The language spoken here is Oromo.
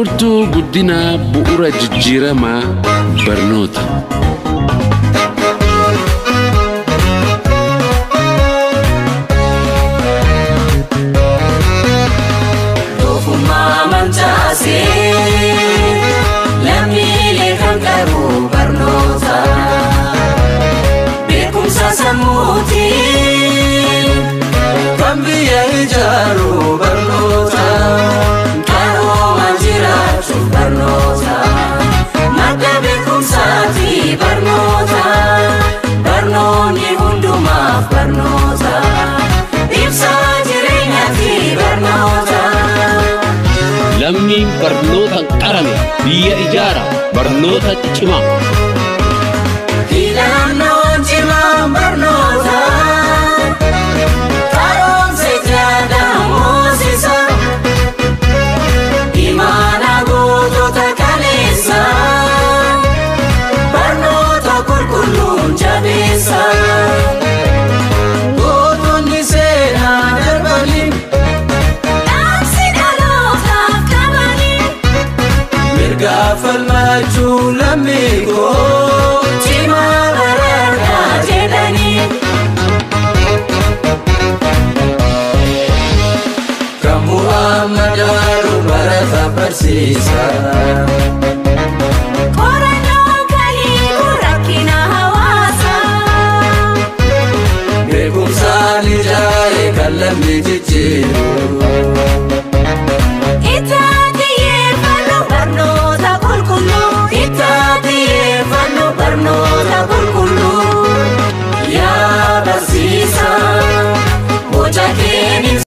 Furtuu guddinaa bu'uura jijjiiramaa barnoota. Tokkummaa mancaasee lammiilee kan qabu barnoota. Beekumsa sammuutiin kan biyya ijaaru barnoota. Qaroomaan jiraachuuf barnoota. Madda beekumsaati barnoota. Barnoonni hundumaaf barnoota. Ibsaa jireenyaati barnoota. Lammiin barnootaan qarame biyya ijaara, barnoota cimaa. Filannoon cimaan barnoota. Qaroomsa jaadaa moosisa. Imaana gootota kaleessa. Barnoota qulqulluun jabeessa. Gootonni seenaa darbanii Dhaamsi dhalootaaf qabanii. mirga falmachuu lammii koo. Cimaa bararraa jedhanii. Kan bu'aa madaalu barata barsiisa. Qorannoo kan hiiku rakkina hawaasaa. Beekumsaan ijaare kan lammii jijjiiru.